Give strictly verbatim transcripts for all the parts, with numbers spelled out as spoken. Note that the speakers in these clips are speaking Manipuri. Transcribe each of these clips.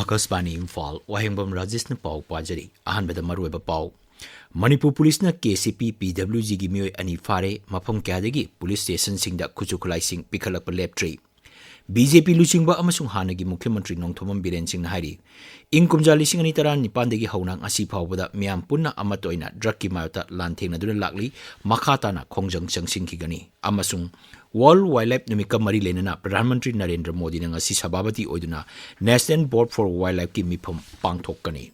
ꯑꯀꯥꯁꯕꯥꯅꯤ ꯏꯝꯐꯥꯜ, ꯋꯥꯍꯦꯡꯕꯝ ꯔꯥꯖꯦꯁꯅ ꯄꯥꯎ ꯄꯥꯖꯔꯤ꯫ ꯑꯍꯥꯟꯕꯗ ꯃꯔꯨꯑꯣꯏꯕ ꯄꯥꯎ꯫ ꯃꯅꯤꯄꯨꯔ ꯄꯨꯂꯤꯁꯅ ꯀꯦ ꯁꯤ ꯄꯤ, ꯄꯤ ꯗꯕ꯭ꯂꯤꯎ ꯖꯤꯒꯤ ꯃꯤꯑꯣꯏ ꯑꯅꯤ ꯐꯥꯔꯦ, ꯃꯐꯝ ꯀꯌꯥꯗꯒꯤ ꯄꯨꯂꯤꯁ ꯁ꯭ꯇꯦꯁꯟꯁꯤꯡꯗ ꯈꯨꯠꯁꯨ ꯈꯨꯠꯂꯥꯏꯁꯤꯡ ꯄꯤꯈꯠꯂꯛꯄ ꯂꯦꯞꯇ꯭ꯔꯤ꯫ ꯕꯤ ꯖꯦ ꯄꯤ ꯂꯨꯆꯤꯡꯕ ꯑꯃꯁꯨꯡ ꯍꯥꯟꯅꯒꯤ ꯃꯨꯈ꯭ꯌ ꯃꯟꯇ꯭ꯔꯤ ꯅꯣꯡꯊꯣꯝꯕꯝ ꯕꯤꯔꯦꯟ ꯁꯤꯡꯅ ꯍꯥꯏꯔꯤ, ꯏꯪ ꯀꯨꯝꯖꯥ ꯂꯤꯁꯤꯡ ꯑꯅꯤ ꯇꯔꯥꯅꯤꯄꯥꯟꯗꯒꯤ ꯍꯧꯅ ꯉꯁꯤ ꯐꯥꯎꯕꯗ ꯃꯤꯌꯥꯝ ꯄꯨꯟꯅ ꯑꯃꯠꯇ ꯑꯣꯏꯅ ꯗ꯭ꯔꯒꯀꯤ ꯃꯥꯌꯣꯛꯇ ꯂꯥꯟꯊꯦꯡꯅꯗꯨꯅ ꯂꯥꯛꯂꯤ, ꯃꯈꯥ ꯇꯥꯅ ꯈꯣꯡꯖꯪ ꯆꯪꯁꯤꯟꯈꯤꯒꯅꯤ꯫ ꯑꯃꯁꯨꯡ ꯋꯥꯔꯜꯗ ꯋꯥꯏꯜꯗ ꯂꯥꯏꯐ ꯅꯨꯃꯤꯠꯀ ꯃꯔꯤ ꯂꯩꯅꯅ ꯄ꯭ꯔꯙꯥꯟ ꯃꯟꯇ꯭ꯔꯤ ꯅꯔꯦꯟꯗ꯭ꯔ ꯃꯣꯗꯤꯅ ꯉꯁꯤ ꯁꯚꯥꯄꯇꯤ ꯑꯣꯏꯗꯨꯅ ꯅꯦꯁꯅꯦꯜ ꯕꯣꯔꯗ ꯐꯣꯔ ꯋꯥꯏꯜꯗ ꯂꯥꯏꯐꯀꯤ ꯃꯤꯐꯝ ꯄꯥꯡꯊꯣꯛꯀꯅꯤ꯫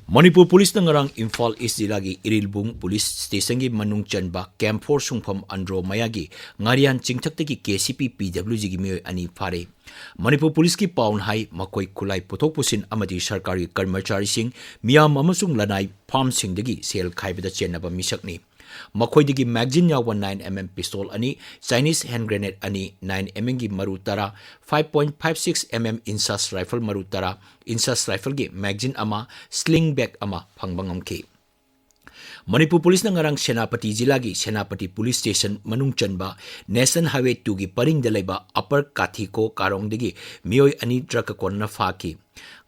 ꯃꯅꯤꯄꯨꯔ ꯄꯨꯂꯤꯁꯅ ꯉꯔꯥꯡ ꯏꯝꯐꯥꯜ ꯏꯁ ꯖꯤꯂꯥꯒꯤ ꯏꯔꯤꯜꯕꯨꯡ ꯄꯨꯂꯤꯁ ꯁ꯭ꯇꯦꯁꯟꯒꯤ ꯃꯅꯨꯡ ꯆꯟꯕ ꯀꯦꯝꯞ ꯐꯣꯔ ꯁꯨꯡꯐꯝ ꯑꯟꯗ꯭ꯔꯣ ꯃꯌꯥꯒꯤ ꯉꯥꯔꯤꯌꯥꯟ ꯆꯤꯡꯊꯛꯇꯒꯤ ꯀꯦ ꯁꯤ ꯄꯤ, ꯄꯤ ꯗꯕ꯭ꯂꯤꯎ ꯖꯤꯒꯤ ꯃꯤꯑꯣꯏ ꯑꯅꯤ ꯐꯥꯔꯦ꯫ ꯃꯅꯤꯄꯨꯔ ꯄꯨꯂꯤꯁꯀꯤ ꯄꯥꯎꯅ ꯍꯥꯏ, ꯃꯈꯣꯏ ꯈꯨꯠꯂꯥꯏ ꯄꯨꯊꯣꯛ ꯄꯨꯁꯤꯟ ꯑꯃꯗꯤ ꯁꯔꯀꯥꯔꯒꯤ ꯀꯔꯃꯆꯥꯔꯤꯁꯤꯡ, ꯃꯤꯌꯥꯝ ꯑꯃꯁꯨꯡ ꯂꯅꯥꯏ ꯐꯥꯝꯁꯤꯡꯗꯒꯤ ꯁꯦꯜ ꯈꯥꯏꯕꯗ ꯆꯦꯟꯅꯕ ꯃꯤꯁꯛꯅꯤ꯫ ꯃꯈꯣꯏꯗꯒꯤ ꯃꯦꯒꯖꯤꯟ ꯌꯥꯎꯕ ꯅꯥꯏꯟ ꯑꯦꯝ ꯑꯦꯝ ꯄꯤꯁꯇꯣꯜ ꯑꯅꯤ, ꯆꯥꯏꯅꯤꯁ ꯍꯦꯟ ꯒ꯭ꯔꯦꯅꯦꯗ ꯑꯅꯤ, ꯅꯥꯏꯟ ꯑꯦꯝ ꯑꯦꯝꯒꯤ ꯃꯔꯨ ꯇꯔꯥ, five point five six M M INSAS rifle ꯃꯔꯨ ꯇꯔꯥ, ꯏꯟꯁꯥꯁ ꯔꯥꯏꯐꯜꯒꯤ ꯃꯦꯒꯖꯤꯟ ꯑꯃ, ꯁ꯭ꯂꯤꯡ ꯕꯦꯒ ꯑꯃ ꯐꯪꯕ ꯉꯝꯈꯤ꯫ ꯃꯅꯤꯄꯨꯔ ꯄꯨꯂꯤꯁꯅ ꯉꯔꯥꯡ ꯁꯦꯅꯥꯄꯇꯤ ꯖꯤꯂꯥꯒꯤ ꯁꯦꯅꯥꯄꯇꯤ ꯄꯨꯂꯤꯁ ꯁ꯭ꯇꯦꯁꯟ ꯃꯅꯨꯡ ꯆꯟꯕ ꯅꯦꯁꯅꯦꯜ ꯍꯥꯏꯋꯦ ꯇꯨꯒꯤ ꯄꯔꯤꯡꯗ ꯂꯩꯕ ꯑꯄꯔ ꯀꯥꯊꯤꯀꯣ ꯀꯥꯔꯣꯡꯗꯒꯤ ꯃꯤꯑꯣꯏ ꯑꯅꯤ ꯗ꯭ꯔꯒꯀ ꯀꯣꯟꯅꯅ ꯐꯥꯈꯤ꯫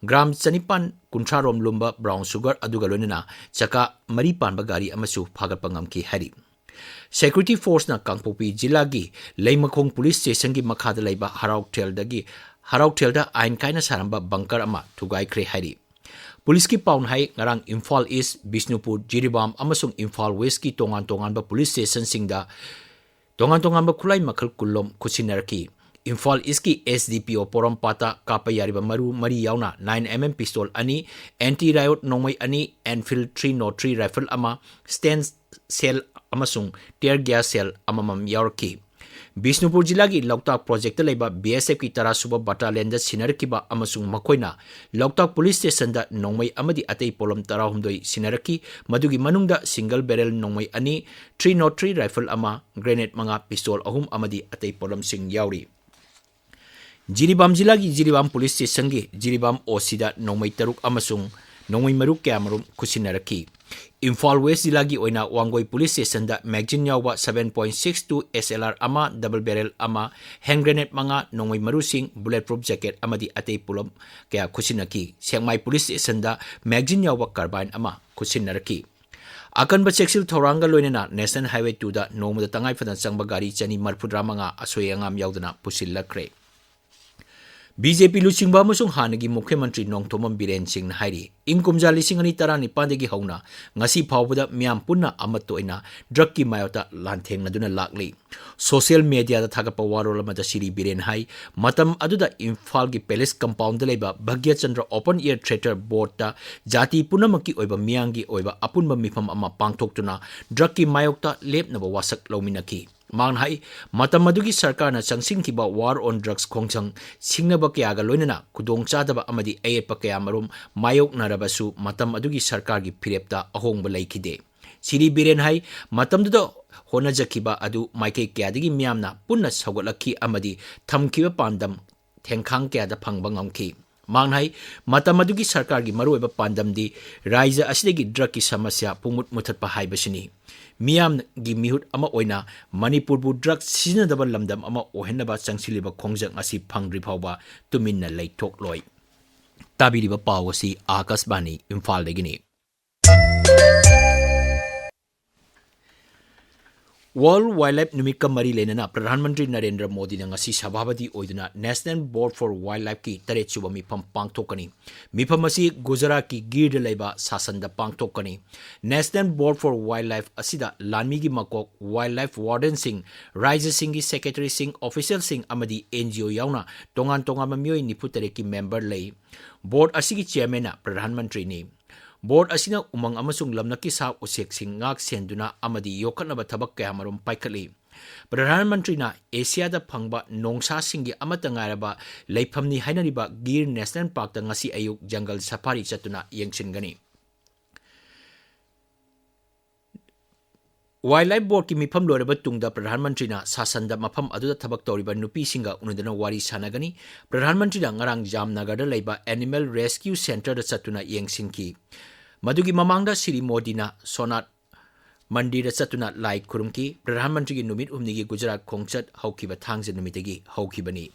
ꯒ꯭ꯔꯥꯝ ꯆꯅꯤꯄꯥꯟ ꯀꯨꯟꯊ꯭ꯔꯥ ꯔꯣꯝ ꯂꯨꯝꯕ ꯕ꯭ꯔꯥꯎꯟ ꯁꯨꯒꯔ ꯑꯗꯨꯒ ꯂꯣꯏꯅꯅ ꯆꯀꯥ ꯃꯔꯤ ꯄꯥꯟꯕ ꯒꯥꯔꯤ ꯑꯃꯁꯨ ꯐꯥꯒꯠꯄ ꯉꯝꯈꯤ ꯍꯥꯏꯔꯤ꯫ ꯁꯦꯀ꯭ꯌꯨꯔꯤꯇꯤ ꯐꯣꯔꯁꯅ ꯀꯥꯡꯄꯣꯛꯄꯤ ꯖꯤꯂꯥꯒꯤ ꯂꯩꯃꯈꯣꯡ ꯄꯨꯂꯤꯁ ꯁ꯭ꯇꯦꯁꯟꯒꯤ ꯃꯈꯥꯗ ꯂꯩꯕ ꯍꯔꯥꯎꯊꯦꯜꯗꯒꯤ, ꯍꯔꯥꯎꯊꯦꯜꯗ ꯑꯥꯏꯟ ꯀꯥꯏꯅ ꯁꯥꯔꯝꯕ ꯕꯪꯀꯔ ꯑꯃ ꯊꯨꯒꯥꯏꯈ꯭ꯔꯦ ꯍꯥꯏꯔꯤ꯫ ꯄꯨꯂꯤꯁꯀꯤ ꯄꯥꯎꯅ ꯍꯥꯏ, ꯉꯔꯥꯡ ꯏꯝꯐꯥꯜ ꯏꯁ, ꯕꯤꯁꯅꯨꯄꯨꯔ, ꯖꯤꯔꯤꯕꯥꯝ ꯑꯃꯁꯨꯡ ꯏꯝꯐꯥꯜ ꯋꯦꯁꯀꯤ ꯇꯣꯉꯥꯟ ꯇꯣꯉꯥꯟꯕ ꯄꯨꯂꯤꯁ ꯁ꯭ꯇꯦꯁꯟꯁꯤꯡꯗ ꯇꯣꯉꯥꯟ ꯇꯣꯉꯥꯟꯕ ꯈꯨꯠꯂꯥꯏ ꯃꯈꯜ ꯀꯨꯟꯂꯣꯝ ꯈꯨꯠꯁꯤꯟꯅꯔꯛꯈꯤ꯫ ꯏꯝꯐꯥꯜ ꯏꯁꯀꯤ ꯑꯦꯁ ꯗꯤ ꯄꯤ ꯑꯣ ꯄꯣꯔꯣꯝꯄꯥꯠꯇ ꯀꯥꯞꯄ ꯌꯥꯔꯤꯕ ꯃꯔꯨ ꯃꯔꯤ ꯌꯥꯎꯅ ꯅꯥꯏꯟ ꯑꯦꯝ ꯑꯦꯝ ꯄꯤꯁꯇꯣꯜ ꯑꯅꯤ, ꯑꯦꯟꯇꯤ ꯔꯥꯏꯌꯣꯠ ꯅꯣꯡꯃꯩ ꯑꯅꯤ, ꯑꯦꯟꯐꯤꯜꯗ ꯊ꯭ꯔꯤ ꯅꯣꯠ ꯊ꯭ꯔꯤ ꯔꯥꯏꯐꯜ ꯑꯃ, ꯁ꯭ꯇꯦꯟ ꯁꯦꯜ ꯑꯃꯁꯨꯡ ꯇꯤꯌꯔ ꯒ꯭ꯌꯥꯁ ꯁꯦꯜ ꯑꯃꯃꯝ ꯌꯥꯎꯔꯛꯈꯤ꯫ ꯕꯤꯁꯅꯨꯄꯨꯔ ꯖꯤꯂꯥꯒꯤ ꯂꯣꯛꯇꯥꯛ ꯄ꯭ꯔꯣꯖꯦꯛꯇ ꯂꯩꯕ ꯕꯤ ꯑꯦꯁ ꯑꯦꯐꯀꯤ ꯇꯔꯥꯁꯨꯕ ꯕꯠꯇꯥꯂꯤꯌꯟꯗ ꯁꯤꯟꯅꯔꯛꯈꯤꯕ ꯑꯃꯁꯨꯡ ꯃꯈꯣꯏꯅ ꯂꯣꯛꯇꯥꯛ ꯄꯨꯂꯤꯁ ꯁ꯭ꯇꯦꯁꯟꯗ ꯅꯣꯡꯃꯩ ꯑꯃꯗꯤ ꯑꯇꯩ ꯄꯣꯠꯂꯝ ꯇꯔꯥꯍꯨꯝꯗꯣꯏ ꯁꯤꯟꯅꯔꯛꯈꯤ, ꯃꯗꯨꯒꯤ ꯃꯅꯨꯡꯗ ꯁꯤꯡꯒꯜ ꯕꯦꯔꯦꯜ ꯅꯣꯡꯃꯩ ꯑꯅꯤ, ꯊ꯭ꯔꯤ ꯅꯣꯠ ꯊ꯭ꯔꯤ ꯔꯥꯏꯐꯜ ꯑꯃ, ꯒ꯭ꯔꯦꯅꯦꯗ ꯃꯉꯥ, ꯄꯤꯁꯇꯣꯜ ꯑꯍꯨꯝ ꯑꯃꯗꯤ ꯑꯇꯩ ꯄꯣꯠꯂꯝꯁꯤꯡ ꯌꯥꯎꯔꯤ꯫ ꯖꯤꯔꯤꯕꯥꯝ ꯖꯤꯂꯥꯒꯤ ꯖꯤꯔꯤꯕꯥꯝ ꯄꯨꯂꯤꯁ ꯁ꯭ꯇꯦꯁꯟꯒꯤ ꯖꯤꯔꯤꯕꯥꯝ ꯑꯣ ꯁꯤꯗ ꯅꯣꯡꯃꯩ ꯇꯔꯨꯛ ꯑꯃꯁꯨꯡ ꯅꯣꯡꯃꯩ ꯃꯔꯨ ꯀꯌꯥꯃꯔꯨꯝ ꯈꯨꯠꯁꯤꯟꯅꯔꯛꯈꯤ꯫ ꯏꯝꯐꯥꯜ ꯋꯦꯁ ꯖꯤꯂꯥꯒꯤ ꯑꯣꯏꯅ ꯋꯥꯡꯒꯣꯏ ꯄꯨꯂꯤꯁ ꯁ꯭ꯇꯦꯁꯟꯗ magazine ꯌꯥꯎꯕ seven point six two S L R ꯑꯃ, double barrel ꯑꯃ, hand grenade ꯃꯉꯥ, ꯅꯣꯡꯃꯩ ꯃꯔꯨꯁꯤꯡ, bullet proof jacket ꯑꯃꯗꯤ ꯑꯇꯩ ꯄꯣꯠꯂꯝ ꯀꯌꯥ ꯈꯨꯠꯁꯤꯟꯅꯈꯤ꯫ ꯁꯦꯛꯃꯥꯏ ꯄꯨꯂꯤꯁ ꯁ꯭ꯇꯦꯁꯟꯗ magazine ꯌꯥꯎꯕ carbine ꯑꯃ ꯈꯨꯠꯁꯤꯟꯅꯔꯛꯈꯤ꯫ ꯑꯀꯟꯕ ꯆꯦꯛꯁꯤꯜ ꯊꯧꯔꯥꯡꯒ ꯂꯣꯏꯅꯅ National Highway two ꯗ ꯅꯣꯡꯃꯗ ꯇꯉꯥꯏ ꯐꯗꯅ ꯆꯪꯕ ꯒꯥꯔꯤ ꯆꯅꯤ ꯃꯔꯤꯐꯨꯇꯔꯥ ꯃꯉꯥ ꯑꯁꯣꯏ ꯑꯉꯥꯝ ꯌꯥꯎꯗꯅ ꯄꯨꯁꯤꯜꯂꯛꯈ꯭ꯔꯦ꯫ BJP ꯂꯨꯆꯤꯡꯕ ꯑꯃꯁꯨꯡ ꯍꯥꯟꯅꯒꯤ ꯃꯨꯈ꯭ꯌ ꯃꯟꯇ꯭ꯔꯤ ꯅꯣꯡꯊꯣꯝꯕꯝ ꯕꯤꯔꯦꯟ ꯁꯤꯡꯅ ꯍꯥꯏꯔꯤ, ꯏꯪ ꯀꯨꯝꯖꯥ ꯂꯤꯁꯤꯡ ꯑꯅꯤ ꯇꯔꯥꯅꯤꯄꯥꯟꯗꯒꯤ ꯍꯧꯅ ꯉꯁꯤ ꯐꯥꯎꯕꯗ ꯃꯤꯌꯥꯝ ꯄꯨꯟꯅ ꯑꯃꯠꯇ ꯑꯣꯏꯅ drug ꯀꯤ ꯃꯥꯌꯣꯛꯇ ꯂꯥꯟꯊꯦꯡꯅꯗꯨꯅ ꯂꯥꯛꯂꯤ꯫ Social media ꯗ ꯊꯥꯒꯠꯄ ꯋꯥꯔꯣꯜ ꯑꯃꯗ ꯁ꯭ꯔꯤ ꯕꯤꯔꯦꯟ ꯍꯥꯏ, ꯃꯇꯝ ꯑꯗꯨꯗ ꯏꯝꯐꯥꯜꯒꯤ palace compound ꯗ ꯂꯩꯕ Bhagyachandra open air theatre board ꯇ ꯖꯥꯇꯤ ꯄꯨꯝꯅꯃꯛꯀꯤ ꯑꯣꯏꯕ ꯃꯤꯌꯥꯝꯒꯤ ꯑꯣꯏꯕ ꯑꯄꯨꯟꯕ ꯃꯤꯐꯝ ꯑꯃ ꯄꯥꯡꯊꯣꯛꯇꯨꯅ drug ꯀꯤ ꯃꯥꯌꯣꯛꯇ ꯂꯦꯞꯅꯕ ꯋꯥꯁꯛ ꯂꯧꯃꯤꯟꯅꯈꯤ꯫ ꯃꯍꯥꯛꯅ ꯍꯥꯏ, ꯃꯇꯝ ꯑꯗꯨꯒꯤ ꯁꯔꯀꯥꯔꯅ ꯆꯪꯁꯤꯟꯈꯤꯕ war on drugs ꯈꯣꯡꯖꯪ ꯁꯤꯡꯅꯕ ꯀꯌꯥꯒ ꯂꯣꯏꯅꯅ ꯈꯨꯗꯣꯡꯆꯥꯗꯕ ꯑꯃꯗꯤ ꯑꯌꯦꯠꯄ ꯀꯌꯥꯃꯔꯨꯝ ꯃꯥꯌꯣꯛꯅꯔꯕꯁꯨ ꯃꯇꯝ ꯑꯗꯨꯒꯤ ꯁꯔꯀꯥꯔꯒꯤ ꯐꯤꯔꯦꯞꯇ ꯑꯍꯣꯡꯕ ꯂꯩꯈꯤꯗꯦ꯫ ꯁ꯭ꯔꯤ ꯕꯤꯔꯦꯟ ꯍꯥꯏ, ꯃꯇꯝꯗꯨꯗ ꯍꯣꯠꯅꯖꯈꯤꯕ ꯑꯗꯨ ꯃꯥꯏꯀꯩ ꯀꯌꯥꯗꯒꯤ ꯃꯤꯌꯥꯝꯅ ꯄꯨꯟꯅ ꯁꯧꯒꯠꯂꯛꯈꯤ ꯑꯃꯗꯤ ꯊꯝꯈꯤꯕ ꯄꯥꯟꯗꯝ ꯊꯦꯡꯈꯥꯡ ꯀꯌꯥꯗ ꯐꯪꯕ ꯉꯝꯈꯤ꯫ ꯃꯍꯥꯛꯅ ꯍꯥꯏ, ꯃꯇꯝ ꯑꯗꯨꯒꯤ ꯁꯔꯀꯥꯔꯒꯤ ꯃꯔꯨꯑꯣꯏꯕ ꯄꯥꯟꯗꯝꯗꯤ ꯔꯥꯖ꯭ꯌ ꯑꯁꯤꯗꯒꯤ drug ꯀꯤ ꯁꯃꯁ꯭ꯌꯥ ꯄꯨꯡꯃꯨꯠ ꯃꯨꯊꯠꯄ ꯍꯥꯏꯕꯁꯤꯅꯤ꯫ ꯃꯤꯌꯥꯝꯒꯤ ꯃꯤꯍꯨꯠ ꯑꯃ ꯑꯣꯏꯅ ꯃꯅꯤꯄꯨꯔꯕꯨ drug ꯁꯤꯖꯤꯟꯅꯗꯕ ꯂꯝꯗꯝ ꯑꯃ ꯑꯣꯏꯍꯟꯅꯕ ꯆꯪꯁꯤꯜꯂꯤꯕ ꯈꯣꯡꯖꯪ ꯑꯁꯤ ꯐꯪꯗ꯭ꯔꯤ ꯐꯥꯎꯕ ꯇꯨꯃꯤꯟꯅ ꯂꯩꯊꯣꯛꯂꯣꯏ꯫ ꯇꯥꯕꯤꯔꯤꯕ ꯄꯥꯎ ꯑꯁꯤ ꯑꯥꯀꯥꯁꯕꯥꯅꯤ ꯏꯝꯐꯥꯜꯗꯒꯤꯅꯤ꯫ World Wildlife ꯅꯨꯃꯤꯠꯀ ꯃꯔꯤ ꯂꯩꯅꯅ ꯄ꯭ꯔꯙꯥꯟ ꯃꯟꯇ꯭ꯔꯤ ꯅꯔꯦꯟꯗ꯭ꯔ ꯃꯣꯗꯤꯅ ꯉꯁꯤ ꯁꯚꯥꯄꯇꯤ ꯑꯣꯏꯗꯨꯅ National Board for Wildlife ꯀꯤ ꯇꯔꯦꯠ ꯁꯨꯕ ꯃꯤꯐꯝ ꯄꯥꯡꯊꯣꯛꯀꯅꯤ꯫ ꯃꯤꯐꯝ ꯑꯁꯤ ꯒꯨꯖꯔꯥꯠꯀꯤ ꯒꯤꯔꯗ ꯂꯩꯕ ꯁꯥꯁꯟꯗ ꯄꯥꯡꯊꯣꯛꯀꯅꯤ꯫ National Board for Wildlife ꯑꯁꯤꯗ ꯂꯥꯟꯃꯤꯒꯤ ꯃꯀꯣꯛ, wildlife warden ꯁꯤꯡ, ꯔꯥꯖ꯭ꯌꯁꯤꯡꯒꯤ secretary ꯁꯤꯡ, official ꯁꯤꯡ ꯑꯃꯗꯤ N G O ꯌꯥꯎꯅ ꯇꯣꯉꯥꯟ ꯇꯣꯉꯥꯟꯕ ꯃꯤꯑꯣꯏ ꯅꯤꯐꯨ ꯇꯔꯦꯠꯀꯤ member ꯂꯩ꯫ Board ꯑꯁꯤꯒꯤ chairman ꯅ ꯄ꯭ꯔꯙꯥꯟ ꯃꯟꯇ꯭ꯔꯤꯅꯤ꯫ Board ꯑꯁꯤꯅ ꯎꯃꯪ ꯑꯃꯁꯨꯡ ꯂꯝꯂꯛꯀꯤ ꯁꯥ ꯎꯆꯦꯛꯁꯤꯡ ꯉꯥꯛ ꯁꯦꯟꯗꯨꯅ ꯑꯃꯗꯤ ꯌꯣꯛꯈꯠꯅꯕ ꯊꯕꯛ ꯀꯌꯥꯃꯔꯨꯝ ꯄꯥꯏꯈꯠꯂꯤ꯫ ꯄ꯭ꯔꯙꯥꯟ ꯃꯟꯇ꯭ꯔꯤꯅ ꯑꯦꯁꯤꯌꯥꯗ ꯐꯪꯕ ꯅꯣꯡꯁꯥꯁꯤꯡꯒꯤ ꯑꯃꯠꯇ ꯉꯥꯏꯔꯕ ꯂꯩꯐꯝꯅꯤ ꯍꯥꯏꯅꯔꯤꯕ ꯒꯤꯔ National Park ꯇ ꯉꯁꯤ ꯑꯌꯨꯛ jungle safari ꯆꯠꯇꯨꯅ ꯌꯦꯡꯁꯤꯟꯒꯅꯤ꯫ Wildlife Board ꯀꯤ ꯃꯤꯐꯝ ꯂꯣꯏꯔꯕ ꯇꯨꯡꯗ ꯄ꯭ꯔꯙꯥꯟ ꯃꯟꯇ꯭ꯔꯤꯅ ꯁꯥꯁꯟꯗ ꯃꯐꯝ ꯑꯗꯨꯗ ꯊꯕꯛ ꯇꯧꯔꯤꯕ ꯅꯨꯄꯤꯁꯤꯡꯒ ꯎꯅꯗꯨꯅ ꯋꯥꯔꯤ ꯁꯥꯟꯅꯒꯅꯤ꯫ ꯄ꯭ꯔꯙꯥꯟ ꯃꯟꯇ꯭ꯔꯤꯅ ꯉꯔꯥꯡ ꯖꯥꯝꯅꯒꯔꯗ ꯂꯩꯕ Animal Rescue Centre ꯗ ꯆꯠꯇꯨꯅ ꯌꯦꯡꯁꯤꯟꯈꯤ꯫ ꯃꯗꯨꯒꯤ ꯃꯃꯥꯡꯗ ꯁ꯭ꯔꯤ ꯃꯣꯗꯤꯅ ꯁꯣꯅꯥꯠ ꯃꯟꯗꯤꯔꯗ ꯆꯠꯇꯨꯅ ꯂꯥꯏ ꯈꯨꯔꯨꯝꯈꯤ꯫ ꯄ꯭ꯔꯙꯥꯟ ꯃꯟꯇ꯭ꯔꯤꯒꯤ ꯅꯨꯃꯤꯠ ꯍꯨꯝꯅꯤꯒꯤ ꯒꯨꯖꯔꯥꯠ ꯈꯣꯡꯆꯠ ꯍꯧꯈꯤꯕ ꯊꯥꯡꯖ ꯅꯨꯃꯤꯠꯇꯒꯤ ꯍꯧꯈꯤꯕꯅꯤ꯫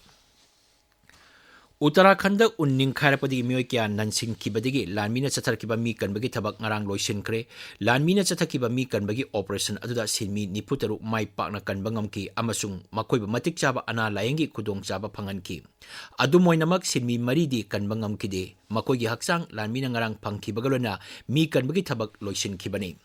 ꯎꯠꯇꯔꯥꯈꯟꯗ ꯎꯟ ꯅꯤꯡꯈꯥꯏꯔꯛꯄꯗꯒꯤ ꯃꯤꯑꯣꯏ ꯀꯌꯥ ꯅꯟꯁꯤꯟꯈꯤꯕꯗꯒꯤ ꯂꯥꯟꯃꯤꯅ ꯆꯠꯊꯔꯛꯈꯤꯕ ꯃꯤ ꯀꯟꯕꯒꯤ ꯊꯕꯛ ꯉꯔꯥꯡ ꯂꯣꯏꯁꯤꯟꯈ꯭ꯔꯦ꯫ ꯂꯥꯟꯃꯤꯅ ꯆꯠꯊꯈꯤꯕ ꯃꯤ ꯀꯟꯕꯒꯤ ꯑꯣꯄꯔꯦꯁꯟ ꯑꯗꯨꯗ ꯁꯤꯟꯃꯤ ꯅꯤꯐꯨ ꯇꯔꯨꯛ ꯃꯥꯏ ꯄꯥꯛꯅ ꯀꯟꯕ ꯉꯝꯈꯤ ꯑꯃꯁꯨꯡ ꯃꯈꯣꯏꯕꯨ ꯃꯇꯤꯛ ꯆꯥꯕ ꯑꯅꯥ ꯂꯥꯌꯦꯡꯒꯤ ꯈꯨꯗꯣꯡꯆꯥꯕ ꯐꯪꯍꯟꯈꯤ꯫ ꯑꯗꯨꯝ ꯑꯣꯏꯅꯃꯛ, ꯁꯤꯟꯃꯤ ꯃꯔꯤꯗꯤ ꯀꯟꯕ ꯉꯝꯈꯤꯗꯦ꯫ ꯃꯈꯣꯏꯒꯤ ꯍꯛꯆꯥꯡ ꯂꯥꯟꯃꯤꯅ ꯉꯔꯥꯡ ꯐꯪꯈꯤꯕꯒ ꯂꯣꯏꯅꯅ ꯃꯤ ꯀꯟꯕꯒꯤ ꯊꯕꯛ ꯂꯣꯏꯁꯤꯟꯈꯤꯕꯅꯤ꯫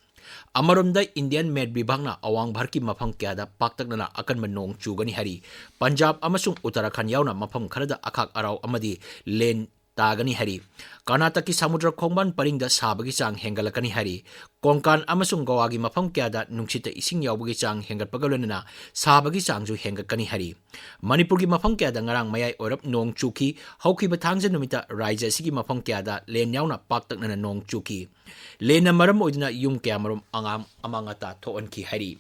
ꯑꯃꯔꯣꯝꯗ, ꯏꯟꯗꯤꯌꯟ ꯃꯦꯠ ꯚꯤꯚꯥꯒꯅ ꯑꯋꯥꯡ ꯚꯥꯔꯠꯀꯤ ꯃꯐꯝ ꯀꯌꯥꯗ ꯄꯥꯛꯇꯛꯅꯅ ꯑꯀꯟꯕ ꯅꯣꯡ ꯆꯨꯒꯅꯤ ꯍꯥꯏꯔꯤ꯫ ꯄꯟꯖꯥꯕ ꯑꯃꯁꯨꯡ ꯎꯠꯇꯔꯥꯈꯟꯗ ꯌꯥꯎꯅ ꯃꯐꯝ ꯈꯔꯗ ꯑꯈꯥꯛ ꯑꯔꯥꯎ ꯑꯃꯗꯤ ꯂꯦꯟ ꯇꯥꯒꯅꯤ ꯍꯥꯏꯔꯤ꯫ ꯀꯔꯅꯥꯇꯀꯀꯤ ꯁꯃꯨꯗ꯭ꯔ ꯈꯣꯡꯕꯥꯟ ꯄꯔꯤꯡꯗ ꯁꯥꯕꯒꯤ ꯆꯥꯡ ꯍꯦꯟꯒꯠꯂꯛꯀꯅꯤ ꯍꯥꯏꯔꯤ꯫ ꯀꯣꯡꯀꯥꯟ ꯑꯃꯁꯨꯡ ꯒꯣꯋꯥꯒꯤ ꯃꯐꯝ ꯀꯌꯥꯗ ꯅꯨꯡꯁꯤꯠꯇ ꯏꯁꯤꯡ ꯌꯥꯎꯕꯒꯤ ꯆꯥꯡ ꯍꯦꯟꯒꯠꯄꯒ ꯂꯣꯏꯅꯅ ꯁꯥꯕꯒꯤ ꯆꯥꯡꯁꯨ ꯍꯦꯟꯒꯠꯀꯅꯤ ꯍꯥꯏꯔꯤ꯫ ꯃꯅꯤꯄꯨꯔꯒꯤ ꯃꯐꯝ ꯀꯌꯥꯗ ꯉꯔꯥꯡ ꯃꯌꯥꯏ ꯑꯣꯏꯔꯞ ꯅꯣꯡ ꯆꯨꯈꯤ꯫ ꯍꯧꯈꯤꯕ ꯊꯥꯡꯖ ꯅꯨꯃꯤꯠꯇ ꯔꯥꯖ꯭ꯌ ꯑꯁꯤꯒꯤ ꯃꯐꯝ ꯀꯌꯥꯗ ꯂꯦꯟ ꯌꯥꯎꯅ ꯄꯥꯛꯇꯛꯅꯅ ꯅꯣꯡ ꯆꯨꯈꯤ꯫ ꯂꯦꯟꯅ ꯃꯔꯝ ꯑꯣꯏꯗꯨꯅ ꯌꯨꯝ ꯀꯌꯥꯃꯔꯨꯝ ꯑꯉꯥꯡ ꯑꯃꯥꯡ ꯑꯇꯥ ꯊꯣꯛꯍꯟꯈꯤ ꯍꯥꯏꯔꯤ꯫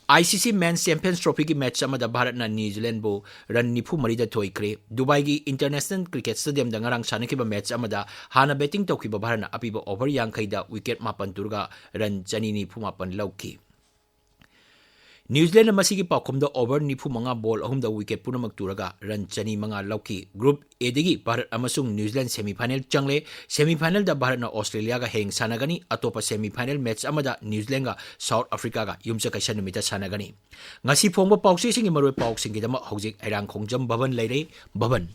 ꯑꯥꯏ ꯁꯤ ꯁꯤ ꯃꯦꯟꯁ ꯆꯦꯝꯄꯤꯌꯟꯁ ꯇ꯭ꯔꯣꯐꯤꯒꯤ ꯃꯦꯠꯆ ꯑꯃꯗ ꯚꯥꯔꯠꯅ ꯅ꯭ꯌꯨꯖꯤꯂꯦꯟꯕꯨ ꯔꯟ ꯅꯤꯐꯨ ꯃꯔꯤꯗ ꯊꯣꯏꯈ꯭ꯔꯦ꯫ ꯗꯨꯕꯥꯏꯒꯤ ꯏꯟꯇꯔꯅꯦꯁꯅꯦꯜ ꯀ꯭ꯔꯤꯀꯦꯠ ꯁ꯭ꯇꯦꯗꯤꯌꯝꯗ ꯉꯔꯥꯡ ꯁꯥꯟꯅꯈꯤꯕ ꯃꯦꯠꯆ ꯑꯃꯗ ꯍꯥꯟꯅ ꯕꯦꯇꯤꯡ ꯇꯧꯈꯤꯕ ꯚꯥꯔꯠꯅ ꯑꯄꯤꯕ ꯑꯣꯚꯔ ꯌꯥꯡꯈꯩꯗ ꯋꯤꯀꯦꯠ ꯃꯥꯄꯟ ꯇꯨꯔꯒ ꯔꯟ ꯆꯅꯤ ꯅꯤꯐꯨ ꯃꯥꯄꯟ ꯂꯧꯈꯤ꯫ ꯅ꯭ꯌꯨꯖꯤꯂꯦꯟꯗ ꯃꯁꯤꯒꯤ ꯄꯥꯎꯈꯨꯝꯗ ꯑꯣꯚꯔ ꯅꯤꯐꯨ ꯃꯉꯥ ꯕꯣꯜ ꯑꯍꯨꯝꯗ ꯋꯤꯀꯦꯠ ꯄꯨꯝꯅꯃꯛ ꯇꯨꯔꯒ ꯔꯟ ꯆꯅꯤ ꯃꯉꯥ ꯂꯧꯈꯤ꯫ ꯒ꯭ꯔꯨꯞ ꯑꯦꯗꯒꯤ ꯚꯥꯔꯠ ꯑꯃꯁꯨꯡ ꯅ꯭ꯌꯨꯖꯤꯂꯦꯟꯗ ꯁꯦꯃꯤꯐꯥꯏꯅꯦꯜ ꯆꯪꯂꯦ꯫ ꯁꯦꯃꯤꯐꯥꯏꯅꯦꯜꯗ ꯚꯥꯔꯠꯅ ꯑꯣꯁꯇ꯭ꯔꯦꯂꯤꯌꯥꯒ ꯍꯌꯦꯡ ꯁꯥꯟꯅꯒꯅꯤ꯫ ꯑꯇꯣꯞꯄ ꯁꯦꯃꯤꯐꯥꯏꯅꯦꯜ ꯃꯦꯠꯆ ꯑꯃꯗ ꯅ꯭ꯌꯨꯖꯤꯂꯦꯟꯗꯒ ꯁꯥꯎꯠ ꯑꯐ꯭ꯔꯤꯀꯥꯒ ꯌꯨꯝꯁꯀꯩꯁ ꯅꯨꯃꯤꯠꯇ ꯁꯥꯟꯅꯒꯅꯤ꯫ ꯉꯁꯤ ꯐꯣꯡꯕ ꯄꯥꯎꯆꯦꯁꯤꯡꯒꯤ ꯃꯔꯨꯑꯣꯏꯕ ꯄꯥꯎꯁꯤꯡꯒꯤꯗꯃꯛ ꯍꯧꯖꯤꯛ ꯍꯩꯔꯥꯡꯈꯣꯡꯖꯝ ꯚꯕꯟ ꯂꯩꯔꯦ꯫ ꯚꯕꯟ꯫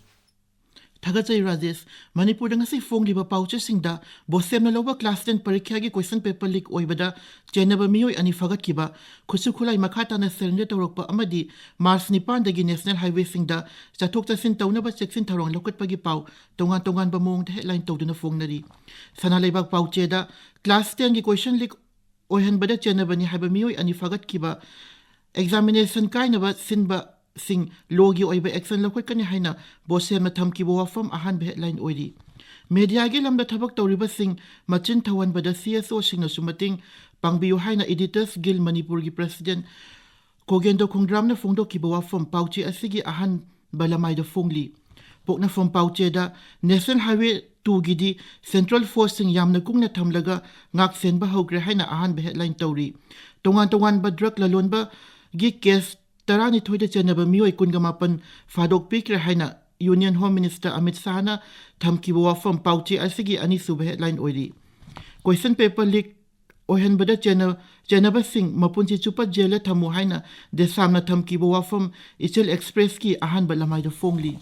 ꯊꯥꯒꯠꯆꯔꯤ ꯔꯥꯖꯦꯁ꯫ ꯃꯅꯤꯄꯨꯔꯗ ꯉꯁꯤ ꯐꯣꯡꯂꯤꯕ ꯄꯥꯎꯆꯦꯁꯤꯡꯗ ꯕꯣꯁꯦꯝꯅ ꯂꯧꯕ ꯀ꯭ꯂꯥꯁ ꯇꯦꯟ ꯄꯔꯤꯈ꯭ꯌꯥꯒꯤ ꯀꯣꯏꯁꯟ ꯄꯦꯄꯔ ꯂꯤꯛ ꯑꯣꯏꯕꯗ ꯆꯦꯟꯅꯕ ꯃꯤꯑꯣꯏ ꯑꯅꯤ ꯐꯥꯒꯠꯈꯤꯕ, ꯈꯨꯠꯁꯨ ꯈꯨꯠꯂꯥꯏ ꯃꯈꯥ ꯇꯥꯅ ꯁꯔꯦꯟꯗꯔ ꯇꯧꯔꯛꯄ ꯑꯃꯗꯤ ꯃꯥꯔꯆ ꯅꯤꯄꯥꯟꯗꯒꯤ ꯅꯦꯁꯅꯦꯜ ꯍꯥꯏꯋꯦꯁꯤꯡꯗ ꯆꯠꯊꯣꯛ ꯆꯠꯁꯤꯟ ꯇꯧꯅꯕ ꯆꯦꯛꯁꯤꯟ ꯊꯧꯔꯥꯡ ꯂꯧꯈꯠꯄꯒꯤ ꯄꯥꯎ ꯇꯣꯉꯥꯟ ꯇꯣꯉꯥꯟꯕ ꯃꯑꯣꯡꯗ ꯍꯦꯗꯂꯥꯏꯟ ꯇꯧꯗꯨꯅ ꯐꯣꯡꯅꯔꯤ꯫ ꯁꯅꯥ ꯂꯩꯕꯥꯛ ꯄꯥꯎꯆꯦꯗ ꯀ꯭ꯂꯥꯁ ꯇꯦꯟꯒꯤ ꯀꯣꯏꯁꯟ ꯂꯤꯛ ꯑꯣꯏꯍꯟꯕꯗ ꯆꯦꯟꯅꯕꯅꯤ ꯍꯥꯏꯕ ꯃꯤꯑꯣꯏ ꯑꯅꯤ ꯐꯥꯒꯠꯈꯤꯕ, ꯑꯦꯛꯖꯥꯃꯤꯅꯦꯁꯟ ꯀꯥꯏꯅꯕ ꯁꯤꯟꯕꯁꯤꯡ ꯂꯣꯒꯤ ꯑꯣꯏꯕ ꯑꯦꯛꯁꯟ ꯂꯧꯈꯠꯀꯅꯤ ꯍꯥꯏꯅ ꯕꯣꯁꯦꯝꯅ ꯊꯝꯈꯤꯕ ꯋꯥꯐꯝ ꯑꯍꯥꯟꯕ ꯍꯦꯗꯂꯥꯏꯟ ꯑꯣꯏꯔꯤ꯫ ꯃꯦꯗꯤꯌꯥꯒꯤ ꯂꯝꯗ ꯊꯕꯛ ꯇꯧꯔꯤꯕꯁꯤꯡ ꯃꯆꯤꯟ ꯊꯧꯍꯟꯕꯗ ꯁꯤ ꯑꯦꯁ ꯑꯣꯁꯤꯡꯅꯁꯨ ꯃꯇꯦꯡ ꯄꯥꯡꯕꯤꯌꯨ ꯍꯥꯏꯅ ꯏꯗꯤꯇꯔꯁ ꯒꯤꯜ ꯃꯅꯤꯄꯨꯔꯒꯤ ꯄ꯭ꯔꯁꯤꯗꯦꯟ ꯈꯣꯒꯦꯟꯗ꯭ꯔꯣ ꯈꯣꯡꯗ꯭ꯔꯥꯝꯅ ꯐꯣꯡꯗꯣꯛꯈꯤꯕ ꯋꯥꯐꯝ ꯄꯥꯎꯆꯦ ꯑꯁꯤꯒꯤ ꯑꯍꯥꯟꯕ ꯂꯃꯥꯏꯗ ꯐꯣꯡꯂꯤ꯫ ꯄꯣꯛꯅꯐꯝ ꯄꯥꯎꯆꯦꯗ ꯅꯦꯁꯅꯦꯜ ꯍꯥꯏꯋꯦ ꯇꯨꯒꯤꯗꯤ ꯁꯦꯟꯇ꯭ꯔꯦꯜ ꯐꯣꯔꯁꯁꯤꯡ ꯌꯥꯝꯅ ꯀꯨꯡꯅ ꯊꯝꯂꯒ ꯉꯥꯛ ꯁꯦꯟꯕ ꯍꯧꯈ꯭ꯔꯦ ꯍꯥꯏꯅ ꯑꯍꯥꯟꯕ ꯍꯦꯗꯂꯥꯏꯟ ꯇꯧꯔꯤ꯫ ꯇꯣꯉꯥꯟ ꯇꯣꯉꯥꯟꯕ ꯗ꯭ꯔꯒ ꯂꯂꯣꯟꯕꯒꯤ ꯀꯦꯁ ꯇꯔꯥꯅꯤꯊꯣꯏꯗ ꯆꯦꯟꯅꯕ ꯃꯤꯑꯣꯏ ꯀꯨꯟꯒ ꯃꯥꯄꯟ ꯐꯥꯗꯣꯛꯄꯤꯈ꯭ꯔꯦ ꯍꯥꯏꯅ ꯌꯨꯅꯤꯌꯟ ꯍꯣꯝ ꯃꯤꯅꯤꯁꯇꯔ ꯑꯃꯤꯠ ꯁꯥꯍꯅ ꯊꯝꯈꯤꯕ ꯋꯥꯐꯝ ꯄꯥꯎꯆꯦ ꯑꯁꯤꯒꯤ ꯑꯅꯤꯁꯨꯕ ꯍꯦꯗꯂꯥꯏꯟ ꯑꯣꯏꯔꯤ꯫ ꯀꯣꯏꯁꯟ ꯄꯦꯄꯔ ꯂꯤꯛ ꯑꯣꯏꯍꯟꯕꯗ ꯆꯦꯟꯅ-, ꯆꯦꯟꯅꯕꯁꯤꯡ ꯃꯄꯨꯟꯁꯤ ꯆꯨꯞꯄ ꯖꯦꯜꯗ ꯊꯝꯃꯨ ꯍꯥꯏꯅ ꯗꯦꯁꯥꯝꯅ ꯊꯝꯈꯤꯕ ꯋꯥꯐꯝ ꯏꯆꯦꯜ ꯑꯦꯛꯁꯄ꯭ꯔꯦꯁꯀꯤ ꯑꯍꯥꯟꯕ ꯂꯃꯥꯏꯗ ꯐꯣꯡꯂꯤ꯫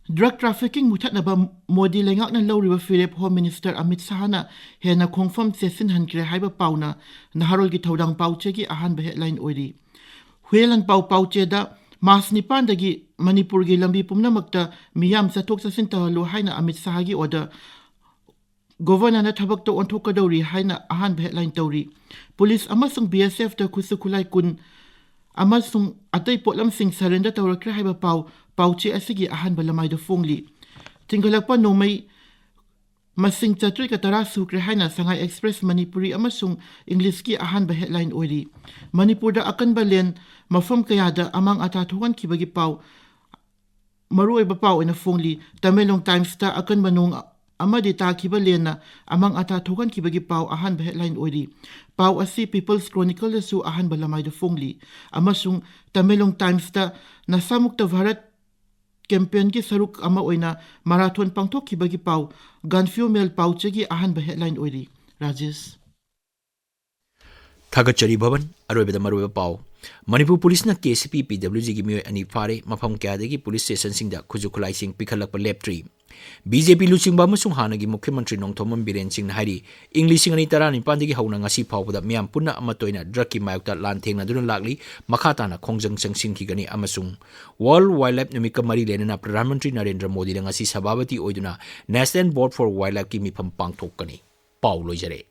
ꯗ꯭ꯔꯒ ꯇ꯭ꯔꯥꯐꯤꯀꯤꯡ ꯃꯨꯊꯠꯅꯕ ꯃꯣꯗꯤ ꯂꯩꯉꯥꯛꯅ ꯂꯧꯔꯤꯕ ꯐꯤꯔꯦꯞ ꯍꯣꯝ ꯃꯤꯅꯤꯁꯇꯔ ꯑꯃꯤꯠ ꯁꯥꯍꯅ ꯍꯦꯟꯅ ꯈꯣꯡꯐꯝ ꯆꯦꯠꯁꯤꯟꯍꯟꯈ꯭ꯔꯦ ꯍꯥꯏꯕ ꯄꯥꯎꯅ ꯅꯍꯥꯔꯣꯜꯒꯤ ꯊꯧꯗꯥꯡ ꯄꯥꯎꯆꯦꯒꯤ ꯑꯍꯥꯟꯕ ꯍꯦꯗꯂꯥꯏꯟ ꯑꯣꯏꯔꯤ꯫ ꯍꯨꯌꯦꯟ ꯂꯥꯟꯄꯥꯎ ꯄꯥꯎꯆꯦꯗ ꯃꯥꯔꯆ ꯅꯤꯄꯥꯟꯗꯒꯤ ꯃꯅꯤꯄꯨꯔꯒꯤ ꯂꯝꯕꯤ ꯄꯨꯝꯅꯃꯛꯇ ꯃꯤꯌꯥꯝ ꯆꯠꯊꯣꯛ ꯆꯠꯁꯤꯟ ꯇꯧꯍꯜꯂꯨ ꯍꯥꯏꯅ ꯑꯃꯤꯠ ꯁꯥꯍꯒꯤ ꯑꯣꯔꯗꯔ ꯒꯣꯚꯔꯅꯔꯅ ꯊꯕꯛꯇ ꯑꯣꯟꯊꯣꯛꯀꯗꯧꯔꯤ ꯍꯥꯏꯅ ꯑꯍꯥꯟꯕ ꯍꯦꯗꯂꯥꯏꯟ ꯇꯧꯔꯤ꯫ ꯄꯨꯂꯤꯁ ꯑꯃꯁꯨꯡ ꯕꯤ ꯑꯦꯁ ꯑꯦꯐꯇ ꯈꯨꯠꯁꯨ ꯈꯨꯠꯂꯥꯏ ꯀꯨꯟ ꯑꯃꯁꯨꯡ ꯑꯇꯩ ꯄꯣꯠꯂꯝꯁꯤꯡ ꯁꯔꯦꯟꯗꯔ ꯇꯧꯔꯛꯈ꯭ꯔꯦ ꯍꯥꯏꯕ ꯄꯥꯎ ꯄꯥꯎꯆꯦ ꯑꯁꯤꯒꯤ ꯑꯍꯥꯟꯕ ꯂꯃꯥꯏꯗ ꯐꯣꯡꯂꯤ꯫ ꯆꯤꯡꯈꯠꯂꯛꯄ ꯅꯣꯡꯃꯩ ꯃꯁꯤꯡ ꯆꯥꯇ꯭ꯔꯦꯠꯀ ꯇꯔꯥ ꯁꯨꯈ꯭ꯔꯦ ꯍꯥꯏꯅ ꯁꯉꯥꯏ ꯑꯦꯛꯁꯄ꯭ꯔꯦꯁ ꯃꯅꯤꯄꯨꯔꯤ ꯑꯃꯁꯨꯡ ꯏꯪꯂꯤꯁꯀꯤ ꯑꯍꯥꯟꯕ ꯍꯦꯗꯂꯥꯏꯟ ꯑꯣꯏꯔꯤ꯫ ꯃꯅꯤꯄꯨꯔꯗ ꯑꯀꯟꯕ ꯂꯦꯟ ꯃꯐꯝ ꯀꯌꯥꯗ ꯑꯃꯥꯡ ꯑꯇꯥ ꯊꯣꯛꯍꯟꯈꯤꯕꯒꯤ ꯄꯥꯎ ꯃꯔꯨꯑꯣꯏꯕ ꯄꯥꯎ ꯑꯣꯏꯅ ꯐꯣꯡꯂꯤ꯫ ꯇꯃꯦꯡꯂꯣꯡ ꯇꯥꯏꯝꯁꯇ ꯑꯀꯟꯕ ꯅꯣꯡ ꯑꯃꯗꯤ ꯇꯥꯈꯤꯕ ꯂꯦꯟꯅ ꯑꯃꯥꯡ ꯑꯇꯥ ꯊꯣꯛꯍꯟꯈꯤꯕꯒꯤ ꯄꯥꯎ ꯑꯍꯥꯟꯕ ꯍꯦꯗꯂꯥꯏꯟ ꯑꯣꯏꯔꯤ꯫ ꯄꯥꯎ ꯑꯁꯤ ꯄꯤꯄꯜꯁ ꯀ꯭ꯔꯣꯅꯤꯀꯜꯗꯁꯨ ꯑꯍꯥꯟꯕ ꯂꯃꯥꯏꯗ ꯐꯣꯡꯂꯤ꯫ ꯑꯃꯁꯨꯡ ꯇꯃꯦꯡꯂꯣꯡ ꯇꯥꯏꯝꯁꯇ ꯅꯁꯥꯃꯨꯛꯇ ꯚꯥꯔꯠ ꯀꯦꯝꯄꯦꯟꯒꯤ ꯁꯔꯨꯛ ꯑꯃ ꯑꯣꯏꯅ ꯃꯥꯔꯥꯊꯣꯟ ꯄꯥꯡꯊꯣꯛꯈꯤꯕꯒꯤ ꯄꯥꯎ ꯒꯥꯟꯐꯤꯌꯣ ꯃꯦꯜ ꯄꯥꯎꯆꯦꯒꯤ ꯑꯍꯥꯟꯕ ꯍꯦꯗꯂꯥꯏꯟ ꯑꯣꯏꯔꯤ꯫ ꯔꯥꯖꯦꯁ꯫ ꯊꯥꯒꯠꯆꯔꯤ ꯚꯕꯟ꯫ ꯑꯔꯣꯏꯕꯗ ꯃꯔꯨꯑꯣꯏꯕ ꯄꯥꯎ꯫ ꯃꯅꯤꯄꯨꯔ ꯄꯨꯂꯤꯁꯅ ꯀꯦ ꯁꯤ ꯄꯤ ꯄꯤ ꯗꯕ꯭ꯂꯤꯎ ꯖꯤꯒꯤ ꯃꯤꯑꯣꯏ ꯑꯅꯤ ꯐꯥꯔꯦ꯫ ꯃꯐꯝ ꯀꯌꯥꯗꯒꯤ ꯄꯨꯂꯤꯁ ꯁ꯭ꯇꯦꯁꯟꯁꯤꯡꯗ ꯈꯨꯠꯁꯨ ꯈꯨꯠꯂꯥꯏꯁꯤꯡ ꯄꯤꯈꯠꯂꯛꯄ ꯂꯦꯞꯇ꯭ꯔꯤ꯫ ꯕꯤ ꯖꯦ ꯄꯤ ꯂꯨꯆꯤꯡꯕ ꯑꯃꯁꯨꯡ ꯍꯥꯟꯅꯒꯤ ꯃꯨꯈ꯭ꯌ ꯃꯟꯇ꯭ꯔꯤ ꯅꯣꯡꯊꯣꯝꯕꯝ ꯕꯤꯔꯦꯟ ꯁꯤꯡꯅ ꯍꯥꯏꯔꯤ, ꯏꯪ ꯂꯤꯁꯤꯡ ꯑꯅꯤ ꯇꯔꯥꯅꯤꯄꯥꯟꯗꯒꯤ ꯍꯧꯅ ꯉꯁꯤ ꯐꯥꯎꯕꯗ ꯃꯤꯌꯥꯝ ꯄꯨꯟꯅ ꯑꯃꯠꯇ ꯑꯣꯏꯅ ꯗ꯭ꯔꯒꯀꯤ ꯃꯥꯌꯣꯛꯇ ꯂꯥꯟ ꯊꯦꯡꯅꯗꯨꯅ ꯂꯥꯛꯂꯤ꯫ ꯃꯈꯥ ꯇꯥꯅ ꯈꯣꯡꯖꯪ ꯆꯪꯁꯤꯟꯈꯤꯒꯅꯤ ꯑꯃꯁꯨꯡ ꯋꯥꯔꯜꯗ ꯋꯥꯏꯜꯗ ꯂꯥꯏꯐ ꯅꯨꯃꯤꯠꯀ ꯃꯔꯤ ꯂꯩꯅꯅ ꯄ꯭ꯔꯙꯥꯟ ꯃꯟꯇ꯭ꯔꯤ ꯅꯔꯦꯟꯗ꯭ꯔ ꯃꯣꯗꯤꯅ ꯉꯁꯤ ꯁꯚꯥꯄꯇꯤ ꯑꯣꯏꯗꯨꯅ National Board for Wildlifeꯀꯤ ꯃꯤꯐꯝ ꯄꯥꯡꯊꯣꯛꯀꯅꯤ꯫ ꯄꯥꯎ ꯂꯣꯏꯖꯔꯦ꯫